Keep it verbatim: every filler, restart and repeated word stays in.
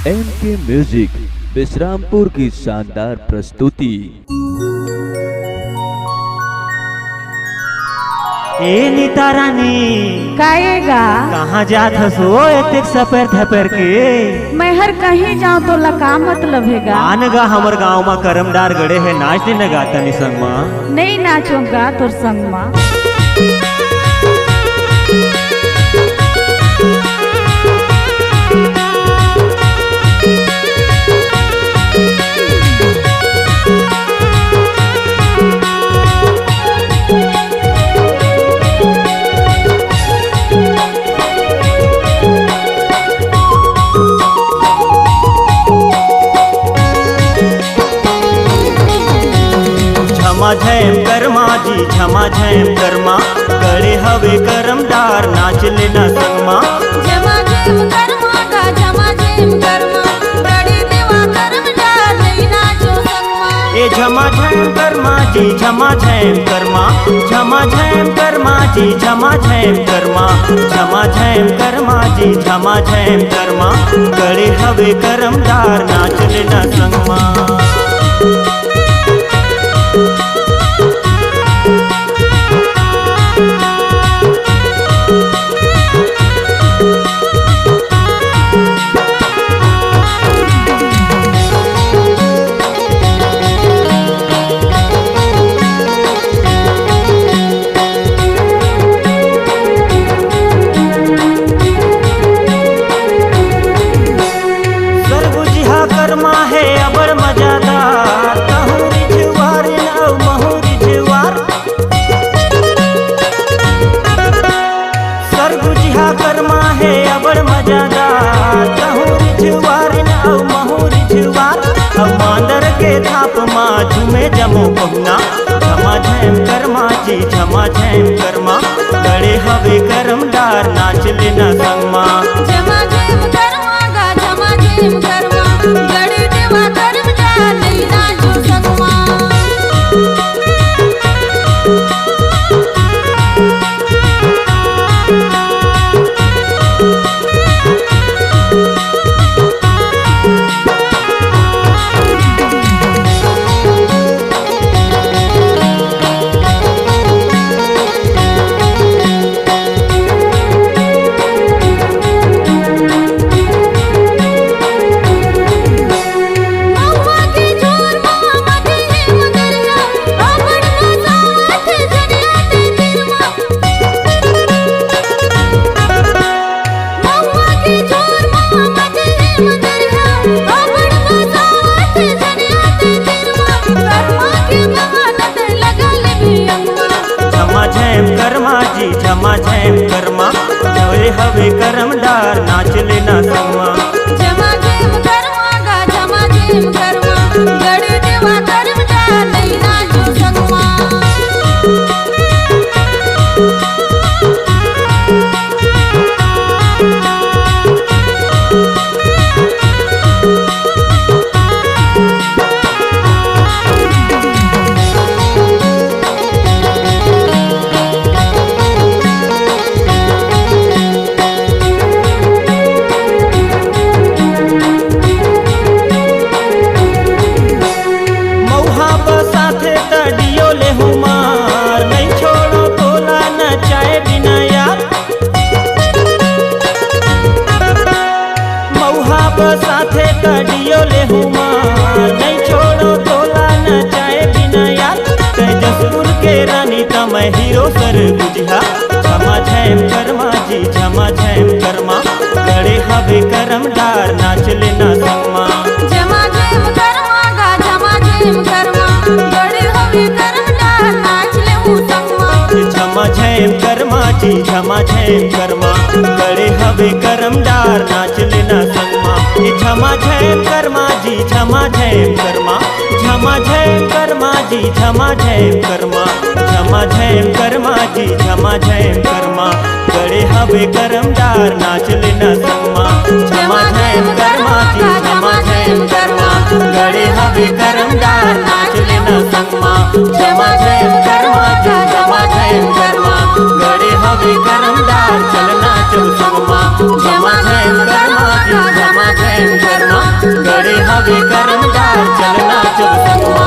M के music Vishrampur की शानदार प्रस्तुति। ए नीता रानी, काएगा? कहाँ जात हस ओ एतेक सपर धपर के? मैं हर कहीं जाऊं तो लका मतलब हे गा। आन गा, हमर गांव मा करम डार गड़े हे, नाच लेना गा तनी संग मा। नहीं नाचों गा तोर संग मा। झमा झैम करमा जी, झमा झैम करमा, गड़े हवे करम डार, नाच लेना संगमा। झमा झैम करमा गा, झमा झैम करमा, गड़े देवा करम डार, नहीं नाचो संगमा। ए झमा झैम करमा जी, झमा झैम करमा, झमा झैम करमा जी, झमा झैम करमा, झमा झैम करमा जी, झमा झैम करमा, गड़े हवे करम डार, नाच लेना संगमा। सरगुजिहा करमा हे अबड़ मजादार, तहूँ रिझवारिन अउ महूँ रिझवार। सरगुजिहा करमा हे अबड़ मजादार, तहूँ रिझवारिन अउ महूँ रिझवार। अब मांदर के थाप मा झूमे जमो पहुना, झमा झैम करमा जी, झमा झैम करमा, गड़े हवे करम डार, नाच लेना संगमा। झमा झैम करमा गा, झमा झैम करमा, गड़े देवा करम डार, नहीं नाचो संगमा। झमा झैम करमा जी, झमा झैम करमा, गड़े हवे करम डार, नाच लेना संगमा। झमा झैम करमा गा, झमा झैम करमा, गड़े देवा करम डार, नहीं नाचो संगमा। मउहा बसाथे त डियो ले हुमार, नहीं छोड़ो तोला नचाए बिना यार। मउहा बसाथे त डियो ले हुमार, नहीं छोड़ो तोला नचाए बिना यार। तैं जसपुर के रानी त मैं हीरो सरगुजिहा, झमा झैम करमा जी, झमा झैम करमा, गड़े हवे करम डार, नाच लेना संगमा। झमा झैम करमा गा, झमा झैम करमा, गड़े हवे करम डार, नाच लेहू संगमा। झमा झैम करमा जी, झमा झैम करमा, गड़े हवे करम डार, नाच लेना संगमा। ए झमा झैम करमा जी, झमा झैम करमा, झमा झैम करमा जी, झमा झैम करमा, झमा झैम करमा जी, झमा झैम करमा, गड़े हवे करम डार, नाच लेना संगमा। झमा झैम करमा जी, झमा झैम करमा, गड़े हवे करम डार, नाच लेना संगमा। झमा झैम करमा जी, झमा झैम करमा, गड़े हवे करम डार, चल नाचो संगमा। झमा झैम करमा जी, झमा झैम करमा, करम डार चलना जब संगवा